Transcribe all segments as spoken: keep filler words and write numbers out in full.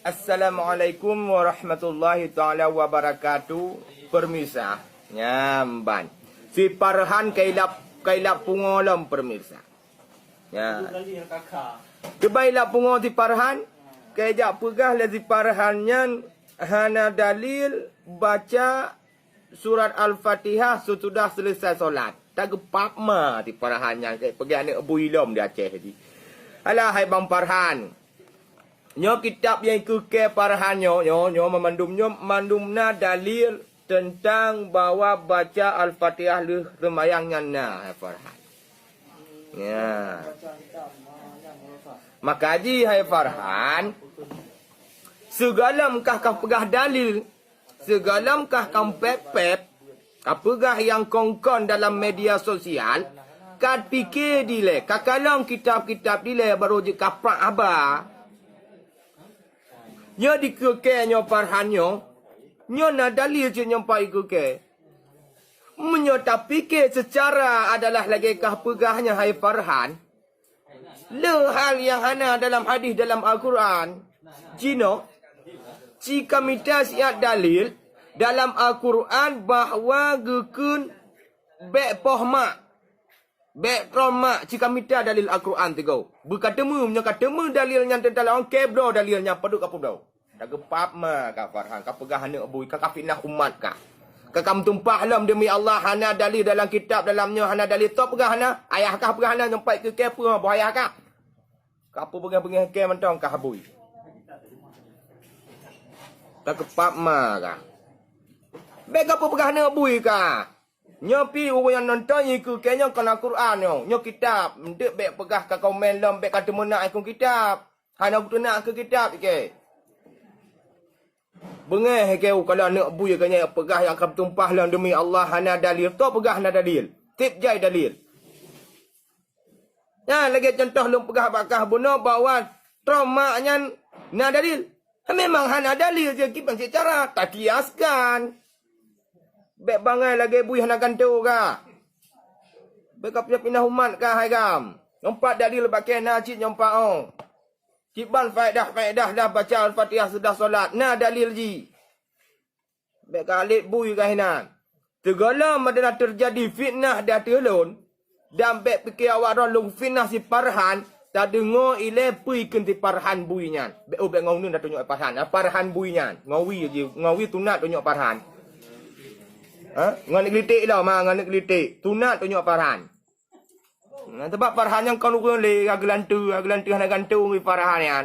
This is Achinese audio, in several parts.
Assalamualaikum warahmatullahi taala wabarakatuh. Pemirsa, nyan ban. Si Farhan ka ilap, ka ilap pungo lom, pemirsa. Nyan. Kiban ilap pungo si Farhan, ka ijak peugah lé si Farhan nyan hana dalil baca surat Al-Fatihah sesudah selesai solat. Tageupap ma si Farhan nyan, ka peugah aneuk bui lom di Aceh jih. Alah, hai Bang Farhan. Nyoe kitab nyang ikeue kèe Farhan nyoe, nyoe, nyoe meumandum nyoe mandum na dalil teuntang bahwa baca Al-Fatihah lheueh seumayang nyan na, hai Farhan. Ya. Maka jih, hai Farhan, sigohlom kah kapeugah dalil, sigohlom kah kampép-pép, kapeugah nyang kon-kon dalam media sosial, ka pike dilèe, kakalon kitab-kitab dilèe baru jeuet kaprak haba. Nyoe dikeue kèe nyoe Farhan nyoe, nyoe na dalil cit nyoe pat ikeue kèe. Meunyoe tapike seucara adalah lagèe kah peugah nyan, hai Farhan, le hal nyang hana dalam hadis dalam Al-Quran, jinoe, ci kamita siat dalil dalam Al-Quran bahwa geukheun bèk poh mak. Bèk trom mak, ci kamita dalil Al-Quran sigoe. Beukateumé, meunyoe kateumé dalil nyan teuntang lagèe nyan, kèe bloe dalil nyan, padub kapeubloe. Tageupap ma kah Farhan, kapeugah aneuk bui, ka kafitnah umat kah. Ka kameutumpah lom deumi Allah, hana dalil dalam kitab, dalam nyoe hana dalil, toh peugah hana, ayah kah peugah hana, nyoe pat ikeue kèe peue boh ayah kah. Kapeue beungèh-beungèh kèe mantong kah bui. Tageupap ma kah. Bèk kapeue peugah aneuk bui kah. Nyoe pih ureueng nyang nonton ikeue kèe nyoe kon Al-Quran nyoe, nyoe kitab. Eunteuk bèk peugah ka komen lom, bèk ka teumeunak ikeue kitab. Hana geutunak keu kitab kèe. Beungèh kèe u kalau aneuk bui kèe nyan peugah nyang ka meutumpah lom deumi Allah hana dalil. Toh peugah hana dalil. Tiep jai dalil. Nyan lagèe cuntoh lôn peugah bak kah bunoe bahwa trom mak nyan na dalil. Memang hana dalil, kiban cit cara takiaskan. Bèk bangai lagèe bui hana gantoe kah. Bèk kapinah-pinah umat kah hai gam. Nyoe pat dalil bak kèe na cit nyoe pat oh. Kiban faedah-faedah dah baca Al-Fatihah sesudah solat, na dalil jih. Bèk ka lét bui kah inan. Sigohlom adalah teujadi fitnah di ateueh lôn, dan bèk pike awak droe lôn fitnah si Farhan, tadeungoe ilèe peue ikeuen si Farhan bui nyan. Bèk, oh, bèk ngon uneuen dah tunyok Farhan. Ah, Farhan bui nyan. Ngon wie jih, ngon wie tunat tunyok Farhan. Ha? Ngon aneuk geulitek lom, ha, ngon aneuk geulitek. Tunat tunyok Farhan. Nah, sabab Farhan nyan kon ureueng lé, ka geulanteue, ka geulanteue hana gantoe ngon Farhan nyan.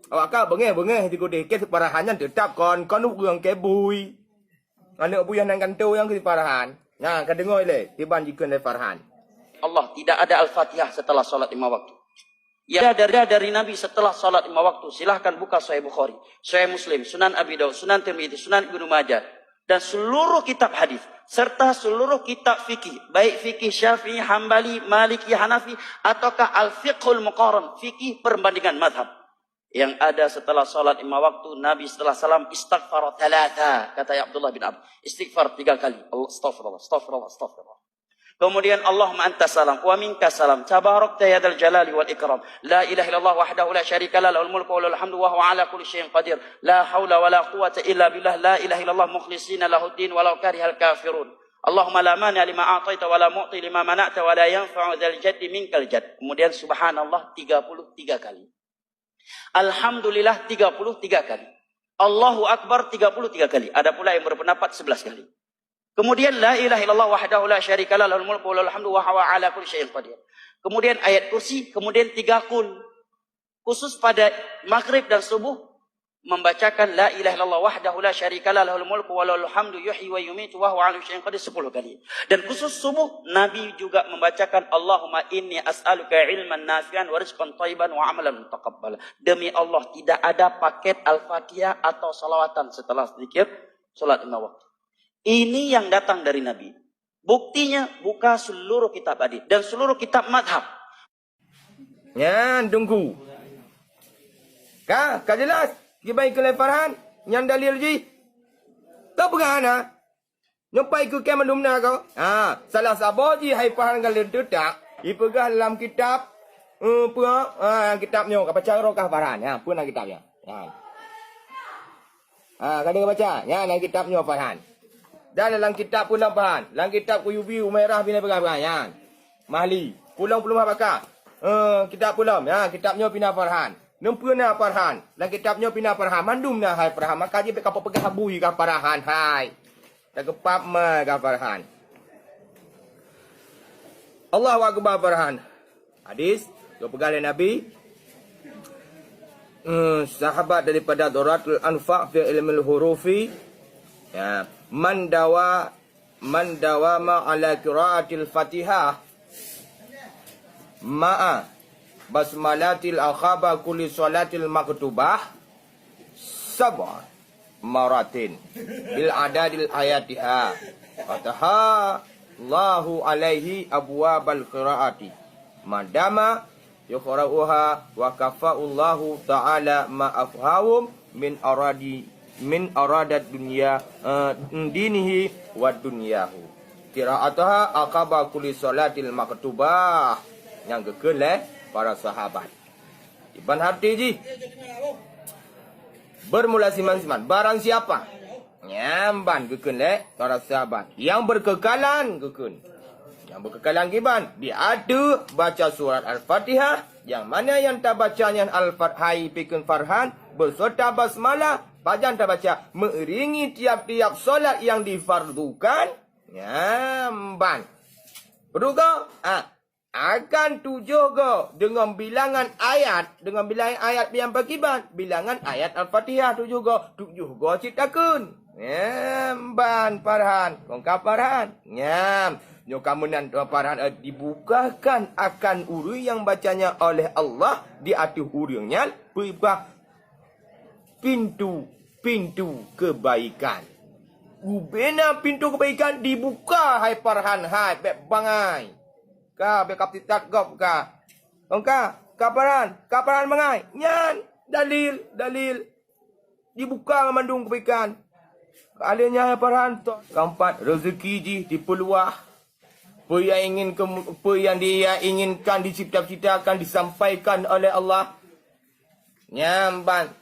Awak ka beungèh-beungèh sigoe deh, kèe si Farhan nyan teutap kon, kon ureueng kèe bui. Aneuk bui hana gantoe nyang keu si Farhan. Nah, ka deungoe lé, kiban jikheun lé Farhan. Allah, tidak ada Al-Fatihah setelah salat lima waktu. Ya, dari, dari Nabi setelah salat lima waktu. Silahkan buka Sahih Bukhari, Sahih Muslim, Sunan Abi Daud, Sunan Tirmidzi, Sunan Ibnu Majah. Dan seluruh kitab hadis serta seluruh kitab fikih, baik fikih Syafi'i, Hambali, Maliki, Hanafi, ataukah Al-Fiqhul Muqaran, fikih perbandingan mazhab. Yang ada setelah salat lima waktu, Nabi setelah salam istaghfar thalatha, kata Abdullah bin Amr. Istighfar tiga kali. Allah, astaghfirullah, astaghfirullah, astaghfirullah. Kemudian Allahumma antas salam wa minkas salam, tabarakta ya dzal jalali wal ikram. La ilaha illallah wahdahu la syarika lah, lahul mulku wa lahul hamdu wa huwa ala kulli syai'in qadir. La haula wa la quwwata illa billah. La ilaha illallah mukhlishina lahuddin walau karihal kafirun. Allahumma la mani'a lima a'taita wa la mu'ti lima mana'ta wa la yanfa'u dzal jaddi minkal jadd. Kemudian subhanallah tiga puluh tiga kali. Alhamdulillah tiga puluh tiga kali. Allahu Akbar tiga puluh tiga kali. Ada pula yang berpendapat sebelas kali. Kemudian la ilaha illallah wahdahu la syarika lah, lahul mulku wa lahul hamdu wa huwa ala kulli syai'in qadir. Kemudian ayat kursi, kemudian tiga kul. Khusus pada maghrib dan subuh membacakan la ilaha illallah wahdahu la syarika lah, lahul mulku wa lahul hamdu yuhyi wa yumitu wa huwa ala kulli syai'in qadir sepuluh kali. Dan khusus subuh Nabi juga membacakan Allahumma inni as'aluka ilman nafi'an wa rizqan thayyiban wa amalan mutaqabbala. Demi Allah, tidak ada paket Al-Fatihah atau salawatan setelah zikir salat lima waktu. Ini yang datang dari Nabi. Buktinya, buka seluruh kitab hadis dan seluruh kitab madhab. Nyan teungku. Ka, ka jelas? Kiban keu lé Farhan, nyan dalil jih. Toh peugah hana? Nyoe pai keu kèe mandum na ko. Ha, salah saboh jih hai Farhan ka leunteutak, ipeugah lam kitab, eh, peue, ha, kitab nyoe ka baca roh kah Farhan. Ha, peue na kitab nyan? Ha. Ha, ka deungoe baca. Nyan lam kitab nyoe Farhan. Dan lam kitab peue na Farhan? Lam kitab Quyubi, Umairah bin Ibrahim nyan. Mahli. Pulom peuleumah baka. Eh, kitab pulom. Ha, kitab nyoe pina Farhan. Nyoe peue na Farhan? Lam kitab nyoe pina Farhan. Mandum na hai Farhan. Maka jih bèk kapeugah bui kah Farhan hai. Tageupap ma kah Farhan. Allahu Akbar Farhan. Hadis, geupeugah lé Nabi, eh, sahabat daripada Duratul Anfa fi ilmil hurufi, ya, man dawa, man dawama ala qiraatil Fatihah ma'a basmalatil aqaba kulli salatil maktubah sab'a maratin bil adadil ayatiha. Fataha Allahu alaihi abwabal qiraati. Madama yuqra'uha wa kafa'ullahu ta'ala ma afhawum min aradi, min aradat dunya, eh, dinihi wa dunyahu. Qira'atuha aqaba kulli salatil maktubah. Nyang geukheun lé para sahabat. Iban hati jih. Bermula siman-siman. Barang siapa. Nyan ban geukheun lé para sahabat. Yang berkekalan geukheun. Yang berkekalan kiban. Di ateueh baca surat Al-Fatihah. Yang mana yang tabaca nyan Al-Fatihah hai pikheun Farhan. Beserta basmalah. Pajan tabaca. Meuiringi tiap-tiap solat yang difardukan. Nyan ban. Peue goe? Ah. Akan tujoh goe deungon bilangan ayat, deungon bilangan ayat nyang pakriban, bilangan ayat Al-Fatihah tujoh goe, tujoh goe cit takheun. Nyan ban Farhan, kong ka Farhan. Nyan, nyoe ka meunan Farhan, eh, dibukakan akan ureuëng nyang bacanya oleh Allah di ateueh ureuëng nyan, peue pintu-pintu kebaikan. Ubena pintu kebaikan dibuka hai Farhan hai, bèk bangai. Ka bèk kaptitat gob ka. Ong ka, ka Farhan, ka Farhan bangai. Nyan dalil, dalil. Dibuka mandum kebaikan. Alèh nyan hai Farhan to. Keempat, rezeki jih dipeuluah. Peue yang ingin ke, peue yang dia inginkan dicita-citakan disampaikan oleh Allah. Nyan ban.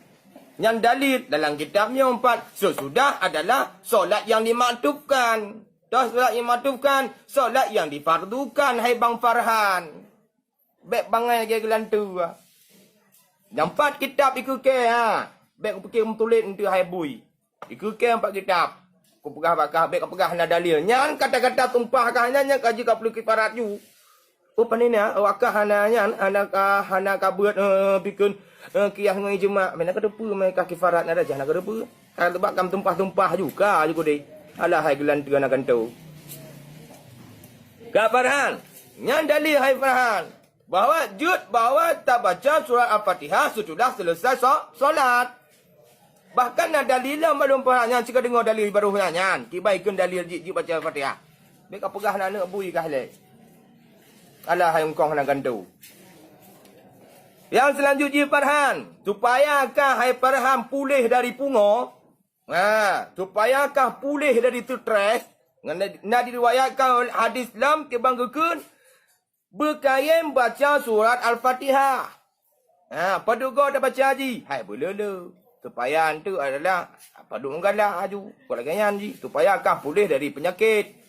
Nyan dalil dalam kitab nyoe empat. Sesudah adalah solat yang dimaktubkan. Toh solat yang dimaktubkan, solat yang difardukan hai Bang Farhan. Bèk bangai lagèe geulanteue. Nyan empat kitab dikeukée ha. Bèk kupike meutulet enteuk hai bui. Dikeukée empat kitab. Kupeugah bak kah, bèk kapeugah hana dalil. Nyan kata-kata tumpah kah nyan, nyan ka jeuet ka peuleueh kifarat ju. Oh, pane na, awak kah hana nyan, hana ka, hana ka beuet, eh, bikon, eh, kiah ngon ijma. Meunan ka teupeu meunan kah kifarat na darajah na ka teupeu. Ka teubak kam tumpah-tumpah ju, ka ju kudeh. Alah hai geulanteue na gantoe. Ka Farhan. Nyan dalil hai Farhan. Bahwa jeuet bahwa tabaca surat Al-Fatihah sesudah selesai so-, solat. Bahkan na dalil lam bandum Farhan nyan, sika deungoe dalil baroh nyan, nyan. Kiban kheun dalil jih, jih baca Al-Fatihah. Bèk kapeugah na aneuk bui kah lé. Alah hai ungkong hana gantoe. Yang selanjut jih Farhan, supaya kah hai Farhan puléh dari pungo. Ha, supaya kah puléh dari stres. Ngon na, na diriwayatkan oleh hadis lam kiban geukheun, beukayém baca surat Al-Fatihah. Ha, padub goe tabaca jih? Hai beuleu-leu. Supaya enteuk adalah padub meugalak aju. Buet lagèe nyan jih, supaya kah puléh dari peunyakét.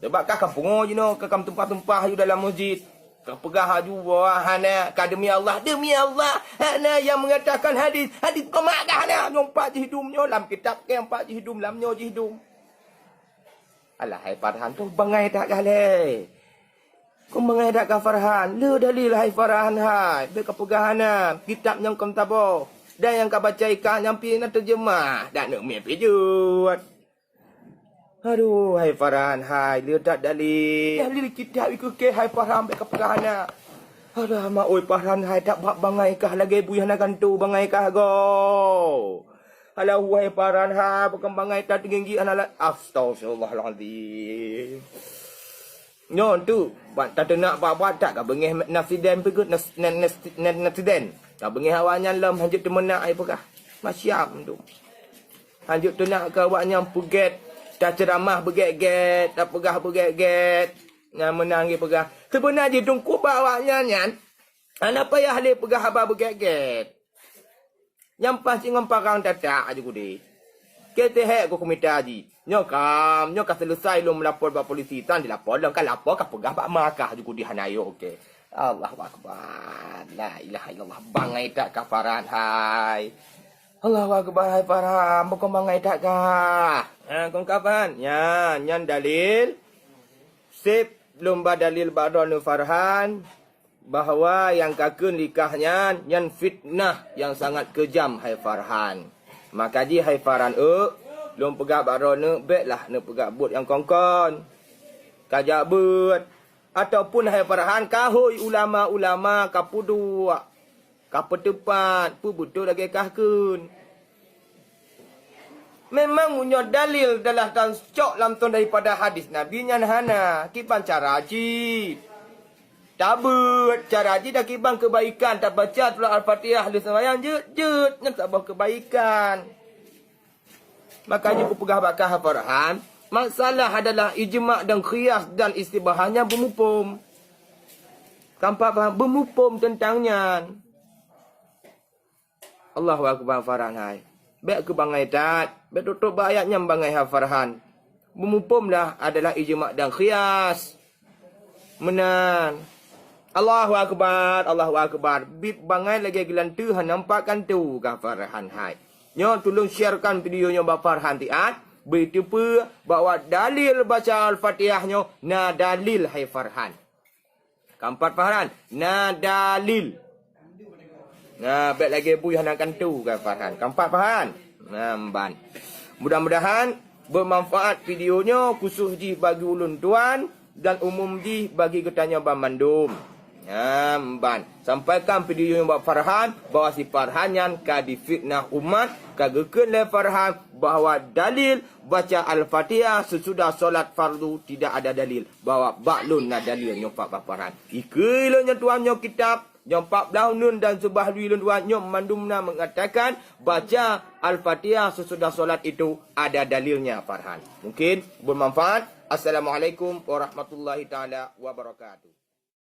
Sabab kah ka pungo jinoe, ka kam tumpah-tumpah aju dalam meuseujid. Ka peugah aju bahwa hana, ka demi Allah, demi Allah, hana yang mengatakan hadis, hadis komak kah hana. Nyoe empat jih dum nyoe, lam kitab kèe empat jih dum, lam nyoe jih dum. Alah hai Farhan tu bangai that kah lé. Kong bangai that kah Farhan. Le dalil hai Farhan hai. Bèk kapeugah hana. Kitab nyang kon saboh. Dan nyang kabaca ikah nyang pih na teujeumah. Dak neuk mie pijot. Aduh, hai Farhan hai. Le that dalil. Dalil kitab ikeukée hai Farhan bèk kapeugah hana. Alah, ma oi Farhan hai, that bak bangai kah lagèe bui hana gantoe bangai kah go. Alah, wahai Farhan hai, pakon bangai that tinggi hana la-, astagfirullahalazim. Nyoe tu, bak tateunak bak-bak that ka beungéh nasiden peugét nas-, nas-, nas-, nas-, nasiden. Ka beungéh awaknyan lom hanjeuet teumeunak ai peugah. Masyam tu. Hanjeuet teunak keu awaknyan peugét. Taceuramah beugét-gét, tapeugah beugét-gét. Nyang meunan geupeugah. Seubeuna jih teungku bak awaknyan nyan, hana payah lé peugah haba beugét-gét. Nyang paih cit ngon parang tatak aju kudeh. Keu teuhek ku kumita jih. Nyoe kam, nyoe ka seuleusai lôn meulapor bak polisi, tan dilapor lôn ka lapor ka peugah bak ma kah aju kudeh hana yok, oke. Allahu Akbar. La ilaha illallah. Bangai that ka Farhan hai. Allahu Akbar hai Farhan. Bukon bangai that kah. Ha, kon ka Farhan. Nyan, nyan dalil. Seb lôn ba dalil bak droeneuh Farhan. Bahwa nyang kakheun likah nyan, nyan fitnah nyang sangat keujam hai Farhan. Maka jih hai Farhan, eu, lôn peugah bak droeneuh, béklah neupeugah buet nyang kon-kon. Ka jak beuet. Ataupun hai Farhan, kahôi ulama-ulama ka peuduek, ka peuteupat, peue beutôi lagée kah kheun. Memang meunyoe dalil dalah tancok langsung daripada hadis Nabi nyan hana, kiban cara jih. Tabeuet cara jih dan kiban keubaikan, tabaca surat Al-Fatihah lheueh seumayang jeuet-jeuet, nyan saboh keubaikan. Maka jih kupeugah bak kah Farhan, masalah adalah ijma' dan qiyas dan istibahah nyan beumuphom. Tampak faham? Beumuphom teuntang nyan. Allahu Akbar Farhan hai. Bék keu bangai that, bék tôp-tôp bak ayat nyang bangai hai Farhan. Beumuphom dah adalah ijma' dan qiyas. Meunan. Allahu Akbar, Allahu Akbar. Bit bangai lagée geulanteue hana nampak kantu kah Farhan hai. Nyoe tulông sharekan video nyoe bak Farhan siat, bri teupeue bahwa dalil baca Al-Fatihah nyoe na dalil hai Farhan. Ka empat Farhan, na dalil. Nah, bék lagée bui hana kantu kah Farhan. Ka empat Farhan. Nah, meuban. Mudah-mudahan bermanfaat video nyoe khusus jih bagi ulôn tuan dan umum jih bagi geutanyoe banmandum. Nah, meuban. Sampaikan video nyoe bak Farhan bahwa si Farhan nyan ka difitnah umat, ka geukheun lé Farhan bahwa dalil baca Al-Fatihah sesudah solat fardu tidak ada dalil. Bahwa bak lôn na dalil nyoe pat bak Farhan. Ikeue lôn nyoe tuan nyoe kitab, nyoe pat blaih uneun dan seubah lui lôn tuan nyoe mandum na mengatakan baca Al-Fatihah sesudah solat itu ada dalilnya Farhan. Mungkin bermanfaat. Assalamualaikum warahmatullahi taala wabarakatuh.